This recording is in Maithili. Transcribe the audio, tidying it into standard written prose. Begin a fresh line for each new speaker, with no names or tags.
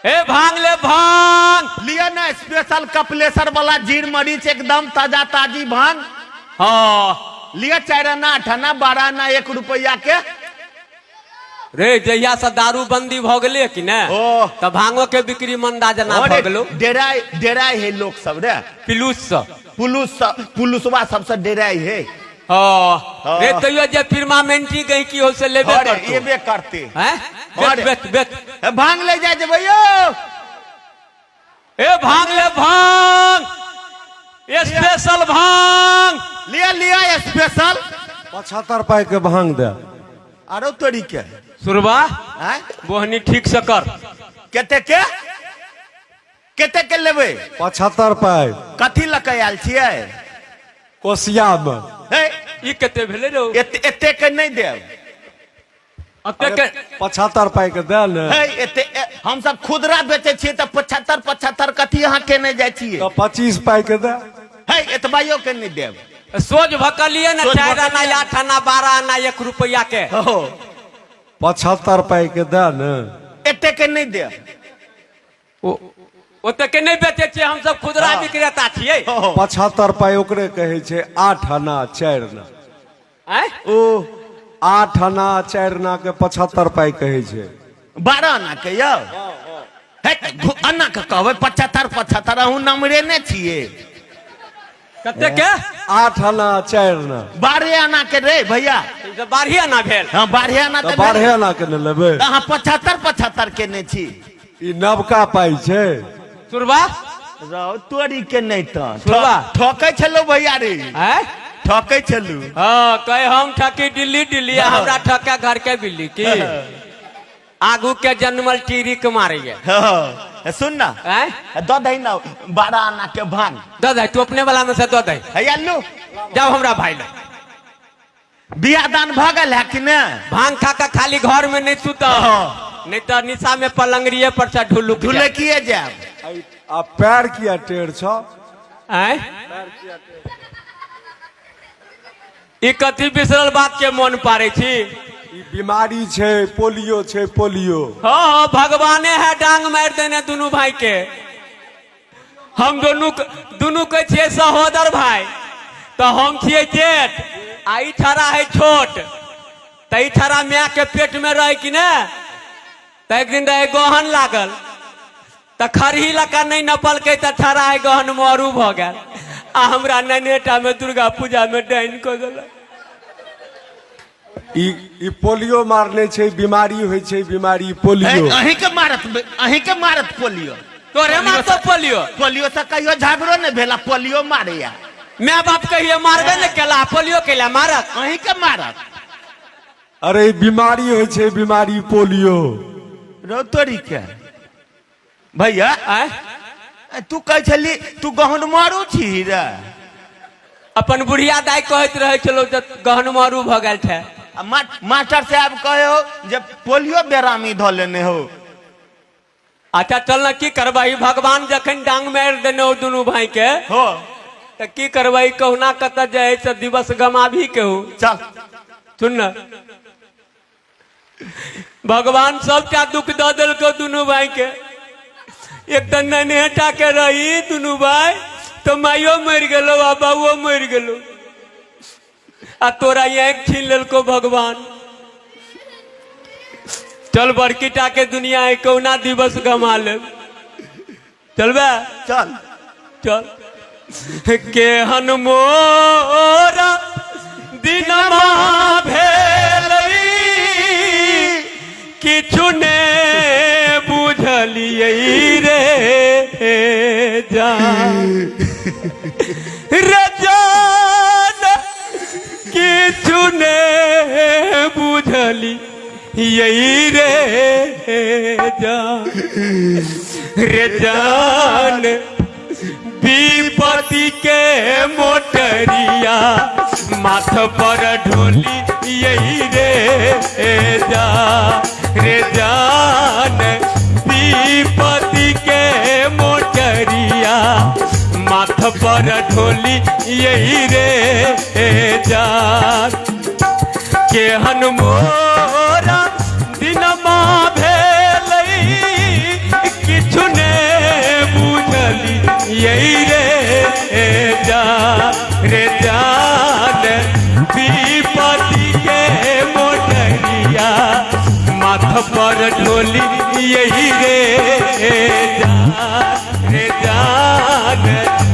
ए भांग ले भांग।
लिअ ने स्पेशल कपिलेश्वर वाला जीर मरीच एकदम ताजा ताजी भांग।
हाँ।
लिअ 4 आना 8 आना 12 आना 1 रुपया के।
रे जहिया से दारू बंदी भ गेलै कि ने
ओ।
तऽ भांगो के बिक्री मंदा जना भ
अरे
गेलो।
डेराय डेराय है लोग सब रे।
पिलूस सब।
पुलुस सब, पुलुसवा सबसे डेराय है।
हाँ।
हाँ।
रे तैयो जे फिरमामेंटी गई की हो से लेबे
अरे
करतो।
एबे करते।
हैं? बेच
अरे।
बेच बेच।
ए, भांग ले जाय जेबै यौ।
ए भांग ले भांग, स्पेशल भांग।
लिया लिया स्पेशल।
75 पाई के भांग दे।
आरो तोरी के।
सुरबा
हैं?
बोहनी ठीक से कर।
कते के? कते के लेबै?
75 पाई।
कथी लऽ कऽ आयल छियै?
कोसिया में।
हे,
ई कते भेलै रौ?
एते के नहि देब।
एते के
75 पाई के दे ने।
हे, एते, हम सब खुदरा बेचै छियै तऽ 75 75 कथी अहाँ केने जाइ छियै?
तऽ 25 पाई के दे।
हे, एतबाइयो के नहि देब।
सोझ भकलियै ने,
सोझ
4 आना
भकलियै।
8 आना 12 आना 1 रुपैआ के।
हो।
75 पाई के दे ने।
एते के नहि देब।
ओते के नहि बेचै छियै हमसब, खुदरा
हाँ।
विक्रेता छियै।
हो।
75 पाई ओकरे कहै छै, 8 आना 4 आना।
आँय?
ओ
8 आना 4 आना के 75 पाई कहै छै।
12 आना के यौ। हे, आना के कहबै 75 75, अहूँ नमरे ने छियै।
कते के?
8 आना 4 आना।
12 आना के रे भैया।
ई तऽ 12 आना भेल।
हाँ, 12 आना
तऽ
तऽ
12
भेल।
आना के ने लेबै।
तऽ अहाँ 75 75 के ने छी।
ई नवका पाई छै।
सुरबा?
रौ तोरी के नहि तऽ।
सुरबा?
ठकै छलौ भैया रे।
आँय?
ठकै छलू।
हाँ, कहे हम ठकी दिल्ली दिल्ली,
हाँ।
हमरा ठके घर के बिल्ली की। आगू के जन्मल टीरी के मारैया।
हाँ, सुन ना।
आँय?
दऽ दही ना 12 आना के भांग।
दऽ दही, तू अपने वाला में से दऽ दही।
हैया लू।
जाओ हमरा भाई लग।
बियाह दान भऽ गेल है कि नहि?
भांग खा के खाली घर में नहीं सुत,
हाँ।
नहीं तो निशा में पलंगड़िए पर से ढुलुक जाए।
ढुलकिए जायब।
आ पैर किया टेढ़ छौ?
आँय? ई कथी बिसरल बात के मोन पारै छी?
ई बीमारी छै, पोलियो छै, पोलियो।
हाँ हाँ, भगवाने है डांग मारि देने दुनू भाई के। हम दुनू के छियै सहोदर भाई, तऽ हम छियै जेठ आ ई छड़ा है छोट। तऽ ई छड़ा माय के पेट में रहे कि ने, तऽ एक दिन रहे गहन लागल, तऽ खरही लका नहि नपलकै तऽ छड़ा है गहन मरू भऽ गेल आ हमरा नैनेटा में दुर्गा पूजा में डाइन कऽ देलक।
ई पोलियो मारने छै, बीमारी होइ छै, बीमारी पोलियो।
अहीं के मारत, अहीं के मारत पोलियो।
तोरे मारतो पोलियो।
पोलियो से कहियो झगड़ो नहि भेला, पोलियो मारैया।
My बाप कहियो मारबे ने केला, पोलियो केला मारत।
अहीं के मारत।
अरे ई बीमारी होइ छै, बीमारी पोलियो।
रौ तोरी के भैया।
आँय?
तू कहै छली तू गहन मारू छी रे।
अपन बुढ़िया दाई कहैत रहै छलौ जे गहन मारू भऽ गेल छै।
आ मास्टर साहब कहे हो जे पोलियो बेरामी धऽ लेने हो।
अच्छा चल ना, की करबै, भगवान जखन डांग मारि देने हो दुनू भाई के
हो
तऽ की करबै, कहुना कतऽ जे है से दिवस गमाबी के हो।
चल
सुन ना, भगवान सबटा दुख दऽ देलको दुनू भाई के। एक तऽ नन्हेटा के रही दुनू भाई, तऽ माइयो मरि गेलो आ बाबुओ मरि गेलो, आ तोरा आँखि छीन लेलको भगवान। चल बड़की टा के दुनिया है, कहुना दिवस गमा ले। चलबे?
चल
चल। केहन मोरा दिनमा भेलै, किछु ने बुझलियै रे जान रे जान, किछु ने बुझलियै रे जान रे जान। विपत्ति के मोटरिया माथ पर ढोली यही रे जा रे जान। विपत्ति के मोटरिया माथ पर ढोली यही रे जान। केहन मोरा दिनमा भेलै, किछु पर ढोली यही रे जान रे जान।